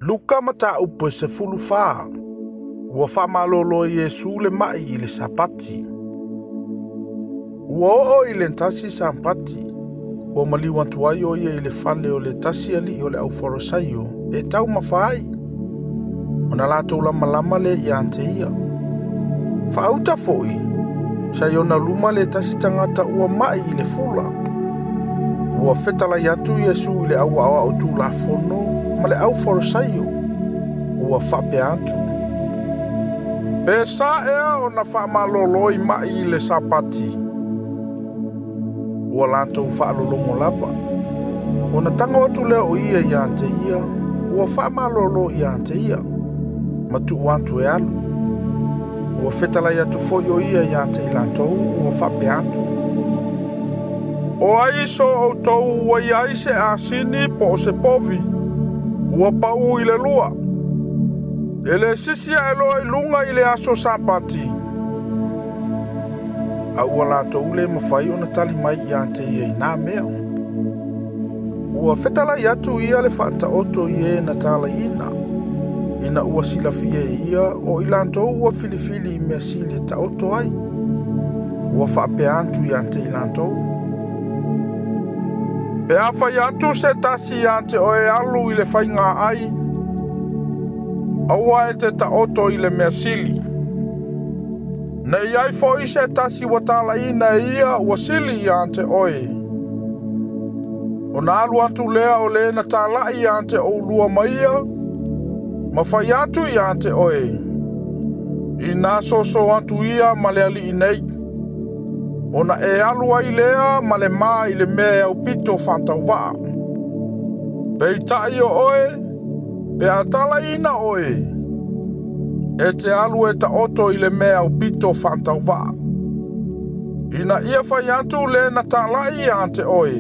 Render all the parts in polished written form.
Luka mataupu e 14. Ua faamalolo e Iesu le ma'i i le Sapati. Ua oo i le tasi Sapati, ua maliu atu ai o ia i le fale o le tasi alii o le aufarisaio e taumafa ai. Ona latou lamalama lea ia te ia. Faauta foi, sa i ona luma le tasi tagata ua ma'i i le fula. Ua fetalai atu Iesu i le au aoao tulafono ma le aufarisaio. Ua faapea atu. Pe sa ea ona faamalolo i ma'i i le Sapati. Ua latou faalologo lava. Ona tago atu lea o ia ia te ia, ua faamalolo ia te ia. Ma tuu atu e alu. Ua fetalai atu foi o ia ia te i latou, ua faapea atu. O ai so outou ua i ai se asini po o se povi, ua pau i le lua. E le sisi ae loa i luga i le aso Sapati. A ua latou le mafai ona tali mai ia te ia i nā mea. Ua fetalai atu ia le faataoto i e na talaiina. Ina ua silafia e ia o i latou ua filifili i mea sili e taoto ai. Ua faapea atu ia te i latou. Pe a fai atu se tasi ia te oe alu i le faiga ai, aua e te taoto i le mea sili. Ne i ai foi se tasi ua talaina e ia ua sili ia te oe. Ona alu atu lea o le na talai ia te oulua ma ia, ma fai atu ia te oe. Ina soso atu ia ma le alii nei. Ona e alu ai lea ma le ma i le mea e aupito faatauvaa. Peitai o oe, pe a talaina oe, e te alu e taoto i le mea aupito faatauvaa. Ina ia fai atu le na talai ia te oe,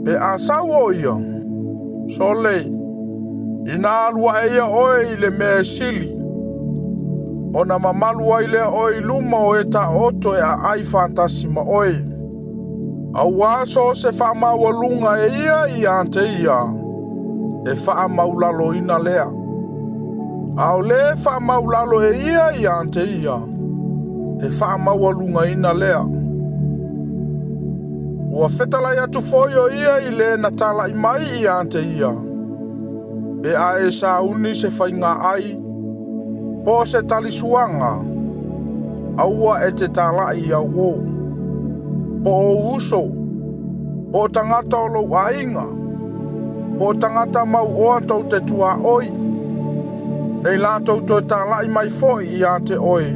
pe a sau o ia, sole, ina alu ae ia oe i le mea e sili. Ona mamalu ai lea oe i luma o e taoto e aai faatasi ma oe. Auā so o se faamaualuga e ia ia te ia, e faamaulaloina lea. A o le faamaulalo e ia ia te ia, e faamaualugaina lea. Ua fetalai atu foi o ia i le na talai mai ia te ia. Pe a e sauni se faiga ai, po o se talisuaga, aua e te talai i au uo. Po o ou uso, po o tagata o lou aiga, po o tagata mauoa tou te tuaoi, nei latou toe talai mai foi ia te oe,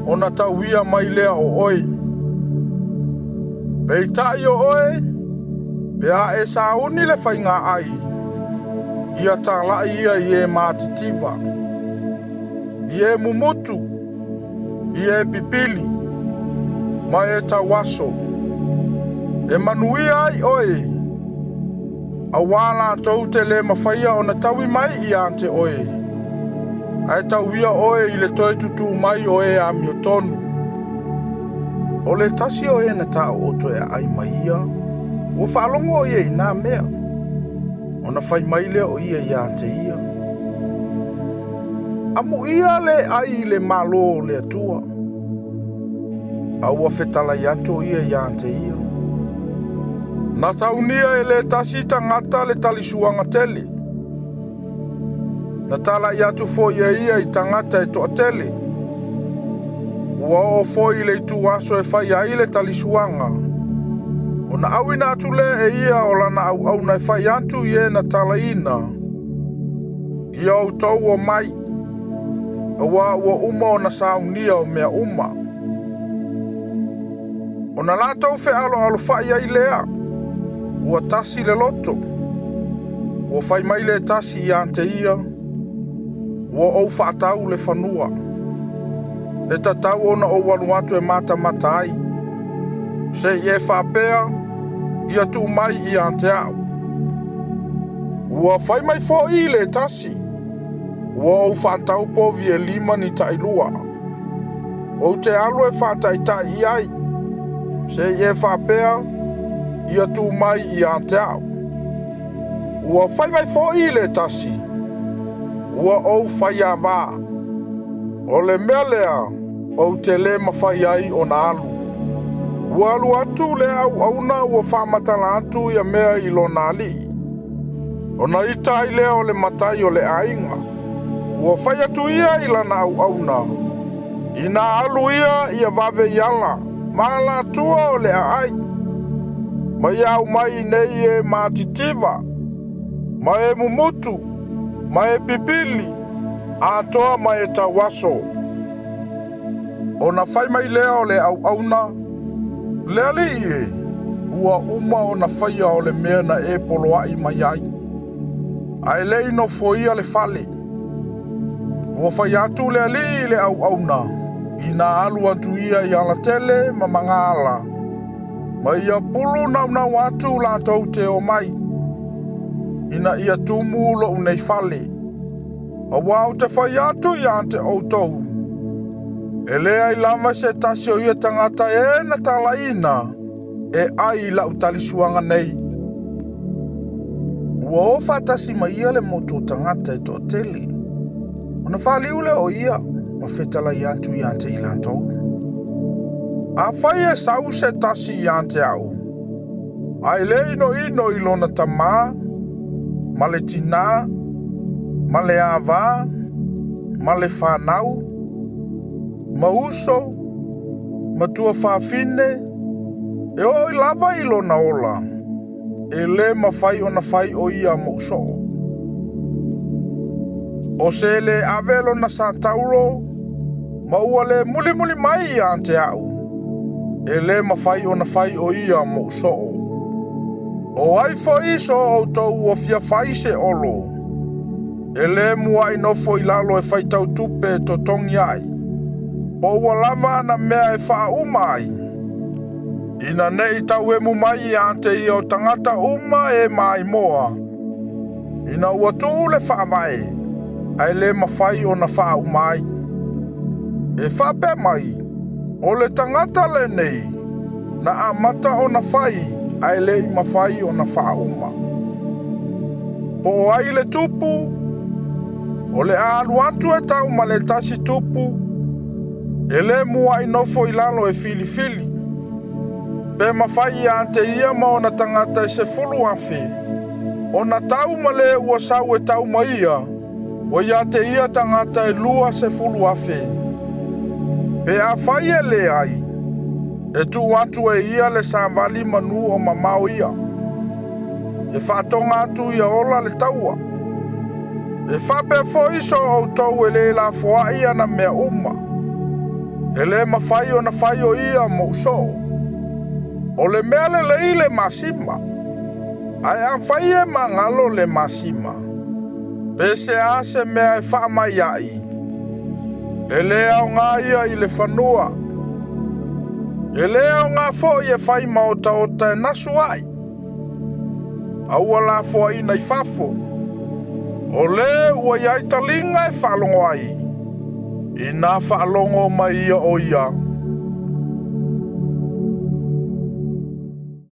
ona tauia mai lea o oe. Peitai o oe, pe a e sauni le faiga ai, ia talai ia i e matitiva, i e mumutu, i e pipili, ma e tauaso. E manuia ai oe, auā latou te le mafaia ona taui mai ia te oe, ae tauia oe i le toe tutū mai o e amiotonu. O le tasi o e na taooto e aai ma ia, ua faalogo o ia i nā mea. Ona fai mai lea o ia ia te ia. Amuia le ai i le malo o le Atua. A ua fetalai atu o ia ia te ia. Na saunia e le tasi tagata le talisuaga tele. Na talai atu foi e ia i tagata e toatele. Ua oo foi i le ituaso e fai ai le talisuaga. Ona auina atu lea e ia o lana auauna e fai atu i e na talaina. Ia outou omai, auā ua uma ona saunia o mea uma. Ona latou fealoalofa'i ai lea, ua tasi le loto. Ua fai mai le tasi ia te ia, ua ou faatau le fanua. E tatau ona ou alu atu e matamata ai. Se i e faapea, ia tuu mai ia te au. Ua fai mai foi le tasi, ua ou faatau povi e 5 ni tailua. Ou te alu e faataitai i ai. Se i e faapea, ia tuu mai ia te au. Ua fai mai foi le tasi, Ua ou faiavā. O le mea lea, ou te lē mafai ai ona alu. Ua alu atu lea auauna ua faamatala atu ia mea i lona alii. Ona ita ai lea o le matai o le aiga. Ua fai atu ia i lana auauna, ina alu ia ia vave i ala, ma alatua o le aai. Ma ia aumai nei e matitiva, ma e mumutu, ma e pipili, atoa ma e tauaso. Ona fai mai lea o le auauna, le alii e, ua uma ona faia o le mea na e poloai mai ai. Ae le i nofoia le fale. Ua fai atu le alii i le auauna, ina alu atu ia i alatele ma magaala, ma ia pulu naunau atu latou te o mai, ina ia tumu lou nei fale. Auā ou te fai atu ia te outou, e leai lava se tasi o ia tagata e na talaina e ai i lau talisuaga nei. Ua o faatasi ma ia le motu o tagata e toatele. Ona faaliu lea o ia ma fetalai atu ia te i latou. Afai e sau se tasi ia te au, ae le inoino i lona tamā, ma le tinā, ma le avā, ma le fanau, ma uso, ma tuafafine, e oo lava i lona ola, e lē mafai ona fai o ia moʻu soo. O se le ave lona satauro, ma ua le mulimuli mai ia te au, e lē mafai ona fai o ia moʻu soo. O ai foi so outou ua fia fai se olo, e lē muai nofo i lalo e faitau tupe e totogi ai, po ua lava ana mea e faauma ai. Ina nei tauemu mai ia te ia o tagata uma e maimoa, ina ua tuu le faavae, ae le mafai ona faauma ai. E faapea mai, o le tagata lenei, na amata ona fai, ae le i mafai ona faauma. Po o ai le tupu, o le a alu atu e tau ma le tasi tupu, e le muai nofo i lalo e filifili. Pe mafai ia te ia ma ona tagata e 10,000, ona tau ma le ua sau e tau ma ia, ua ia te ia tagata e 20,000. Pe afai e leai, e tuu atu e ia le savali manu o mamao ia. E faatoga atu ia ola le taua. E faapea foi so outou e le lafoai ana mea uma. E le mafai ona fai o ia moʻu soo. O le mea lelei le masima, ae afai e magalo le masima, pe se a se mea e faamai ai, e le aoga ia i le fanua. E le aoga foi e fai ma otaota e nasu ai. Aua lafoaina i fafo. O le ua iai taliga e faalogo ai, ina faalogo mai ia o ia.